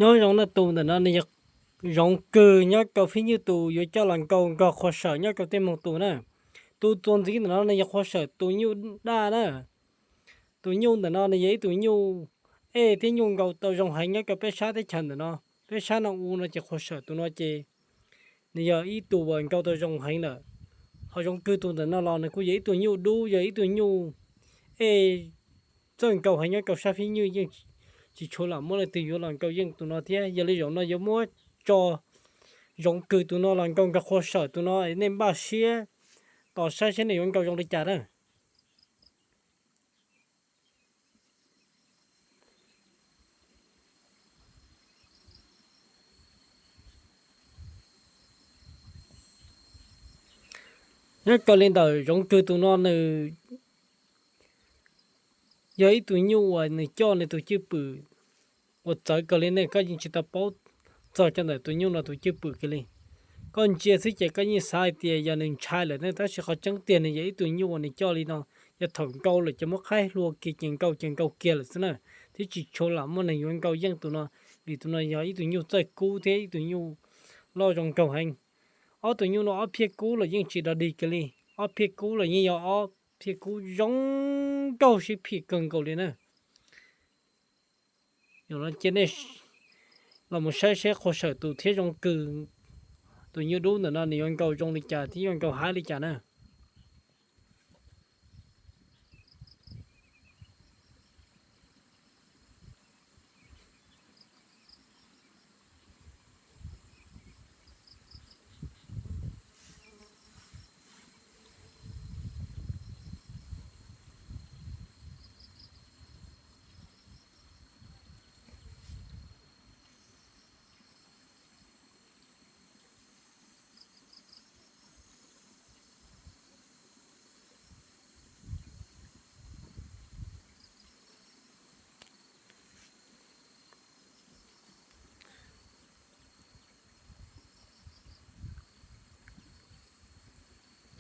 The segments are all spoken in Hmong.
Nyob zoo na, tus ntawm no nws yog Zoov Kws nyob rau Fib Nywj tus yuav coj los nkaug nrog Qhua Sawm nyob rau Tej Moog tus na. Tus txuas ntxiv ntawm no nws yog Qhua Sawm tus nyuj daj na. Tus nyuj ntawm no nws yog ib tug nyuj ej thiab nyuj nkaus tau zoo heev nyob rau peb sab teb chaws ntawm no. Peb sab no u no ces Qhua Sawm tus no ces nws yog ib tug uas nkaus tau zoo heev lawm. Ho Zoov Kws tus ntawm no los nws kuj yog ib tug nyuj dub, yog ib tug nyuj ej txawj nkaus heev nyob rau sab Fib Nywj, yeej tsis tshua lam muaj leej twg yuav los nkaus yeej tus no thiab. Yog li zaum no yuav muab tso Zoov Kws tus no los nkaug nrog Qhua Sawm tus no, nej npaj siab tos saib seb nws yuav nkaus zoo li cas na. Nyob raws li ntawm Zoov Kws tus no nws yog ib tug nyuj uas nws coj nws tus cwj pwm uas txawv kawg li ne, koj yeej tsis tau paub txog rau ntawm tus nyuj no tus cwj pwm kiag li. Koj ntsia xwb ces koj yeej xav hais tias yog nws ntshai lawm ne, tab sis qhov tseeb tiag nws yog ib tug nyuj uas nws coj li no, yog thaum nkaug lawm ces muab qhaib hlua kiag ces nkaug ces nkaug kiag lawm xwb na, thiab tsis tshua lam muaj neeg yuav nkaus yeej tus no, vim tus no yog ib tug nyuj txawj kub thiab ib tug nyuj loj zoo nraug heev. Ob tug nyuj no ob phiaj kub los yeej tsis dog dig kiag li, ob phiaj kub los yeej yog ob phiaj kub zoo nraug sib phim kawg nkaus li na. Yog no cia nej los mus saib seb Qhua Sawm tus thiab Zoov Kws tus nyuj dub ntawm no nws yuav nkaus zoo li cas thiab yuav nkaus haib li cas na.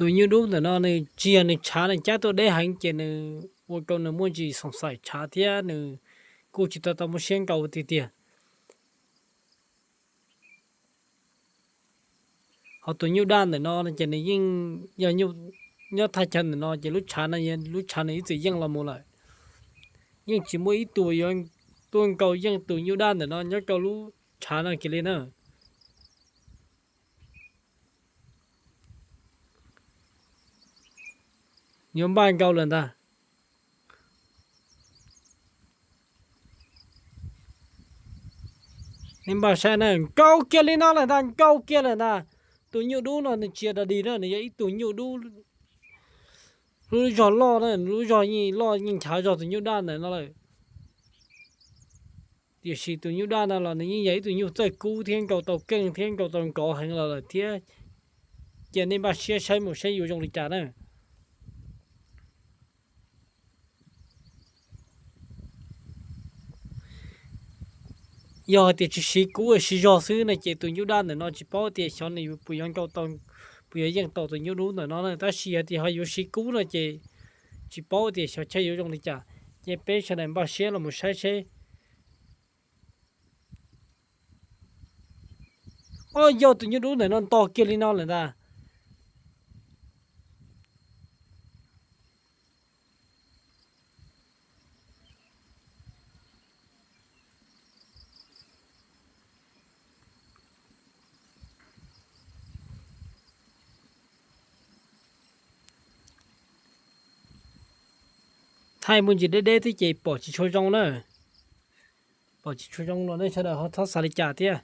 Tus nyuj dub ntawm no nws tsis yog nws tshav nws cab tuaj deb heev ces nws ua rau nws muaj ntsis xoom xaim tshav thiab nws kuj tsis tau tau muaj siab nkaus tiag tiag. Ho tus nyuj daj ntawm no ces nws yeej yog nyob thaj chaw ntawm no ces lub tshav no lub tshav nws ib txwm yeej los mus lawm. Yeej tsis muaj ib tug yuav tuaj nkaus yeej tus nyuj daj ntawm no nyob rau lub tshav no kiag li na. Yuav npaj nkaus lawm ntag. Nej npaj saib na, nkaus kiag li no lawm ntag, nkaus kiag lawm ntag. Tus nyuj dub no nws tsis yog dog dig na, nws yog ib tug nyuj dub lub zog loj na, lub zog yeej loj yeej nchav zog tus nyuj daj ntawm no lawm. Tiam sis tus nyuj daj no los nws yeej yog ib tug nyuj txawj kub thiab nkaus tau keej thiab nkaus tau nkov heev los lawm thiab. Cia nej npaj siab saib mus saib yuav zoo li cas na. Yog hais tias tsis siv kub siv zog xwb no ces tus nyuj daj ntawm no tsis paub tias xyov nws puas yuav nkaus tau, puas yuav yeej tau tus nyuj dub ntawm no na, tab sis yog tias ho yuav siv kub no ces tsis paub tias xyov chaw yuav zoo li cas. Ces peb sawv daws npaj siab los mus saib seb. Ob, yog tus nyuj dub ntawm no nto kiag li no lawm ntag. Thaij muaj ntsis deb deb thiab ces pom tsis tshua zoo na. Pom tsis tshua zoo los nej sawv daws ho txhob xav li cas thiab.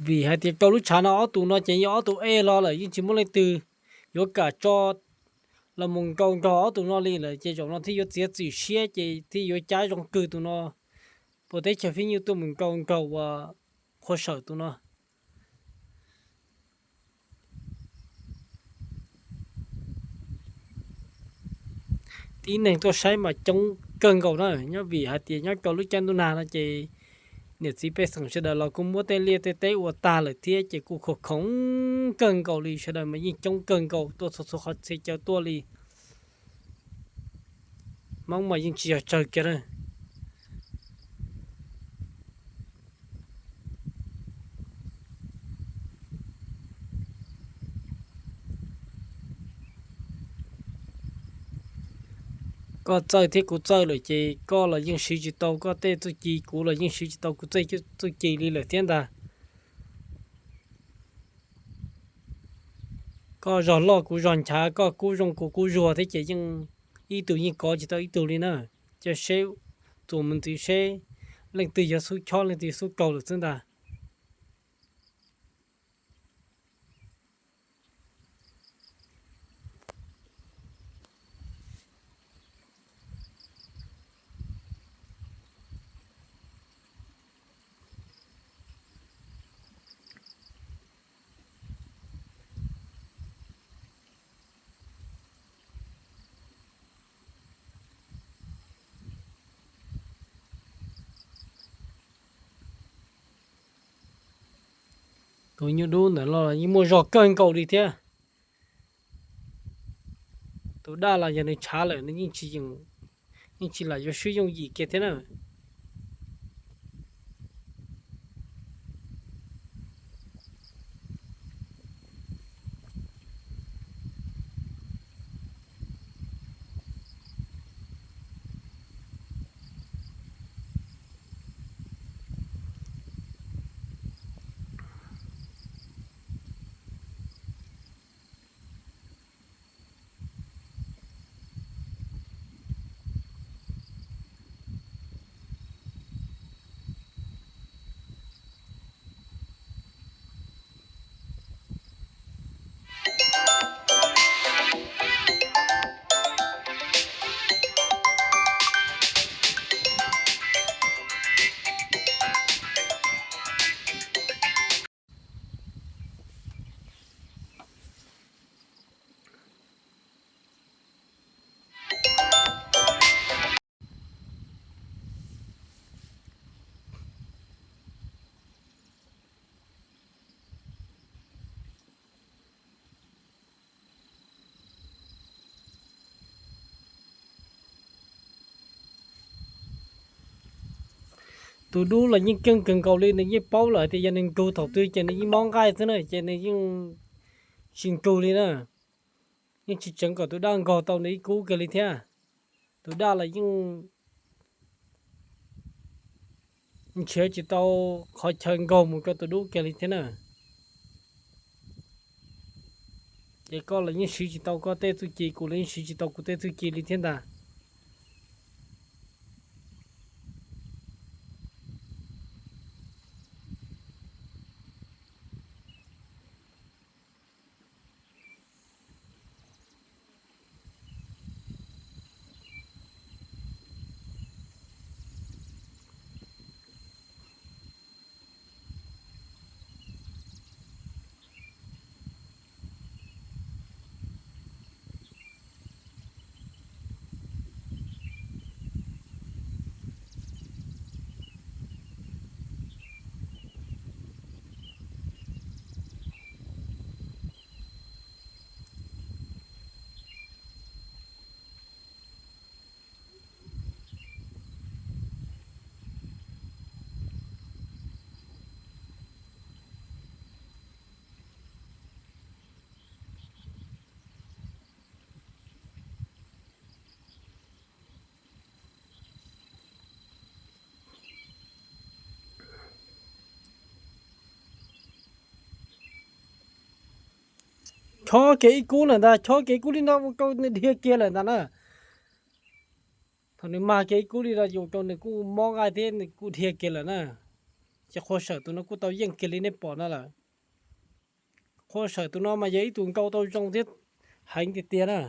Vim hais tias rau lub tshav no ob tug no ces yog ob tug ej los lawm, yeej tsis muaj leej twg yuav kam tso los mus nkaus nrog ob tug no li lawm, ces zaum no thiaj yuav txiav txim siab ces thiaj yuav cab Zoov Kws tus no puas teb chaws Fib Nywj tuaj mus nkaus nrog uas Qhua Sawm tus no. Tib neeg tuaj saib mas coob kawg nkaus na, nyob vim hais tias nyob rau lub caij ntuj nag no ces Niam txiv pej xeem sawv daws los kuj muab tej liaj tej teb ua tag lawm thiab ces kuj khoom khoom kawg nkaus li, sawv daws mas yeej coob kawg nkaus tuaj txhua txhua qhov txhia chaw tuaj li. Hmoob mas yeej tsis yog tsawg kiag na. Koj txawj thiab kuv txawj lawm ces koj los yeej siv tsis tau koj tej txuj ci, kuv los yeej siv tsis tau kuv tej txuj ci li lawm thiab ntag. Koj zog loj kuv zog nchav, koj kub zoo kuv kub zuag thiab ces yeej ib tug yeej kov tsis tau ib tug li na. Cia seb txuas mus ntxiv seb leej twg yog xub chob leej twg yog xub kaug lawm xwb ntag. Tus nyuj dub ntawm no yeej muaj zog kawg nkaus li thiab. Tus daj los yog nws tshav lawm nws yeej tsis lam yuav swb yooj yim kiag thiab na. Tus dub los yeej keej kawg nkaus li, nws yeej paub lawm tias yog nws nrug thaum twg ces nws yeej mob nqaij xwb na, ces nws yeej tsis nrug li na. Yeej tsis tseev kom tus daj nkaug tau nws ib kub kiag li thiab. Tus daj los yeej nrhiav tsis tau qhov chaw nkaug mus rau tus dub kiag li thiab na. Ces koj los yeej siv tsis tau koj tej txuj ci, kuv los yeej siv tsis tau kuv tej txuj ci li thiab ntag. Chob kiag ib kub lawm ntag, chob kiag ib kub li no ua rau nws dhia kiag lawm ntag na. Thaum nws mag kiag ib kub li no ua rau nws kuj mob nqaij thiab nws kuj dhia kiag lawm na. Ces qhua sawm tus no kuj tau yeej kiag li nej pom no lawm. Qhua sawm tus no mas yog ib tus nkaug tau zoo thiab heev tiag tiag na.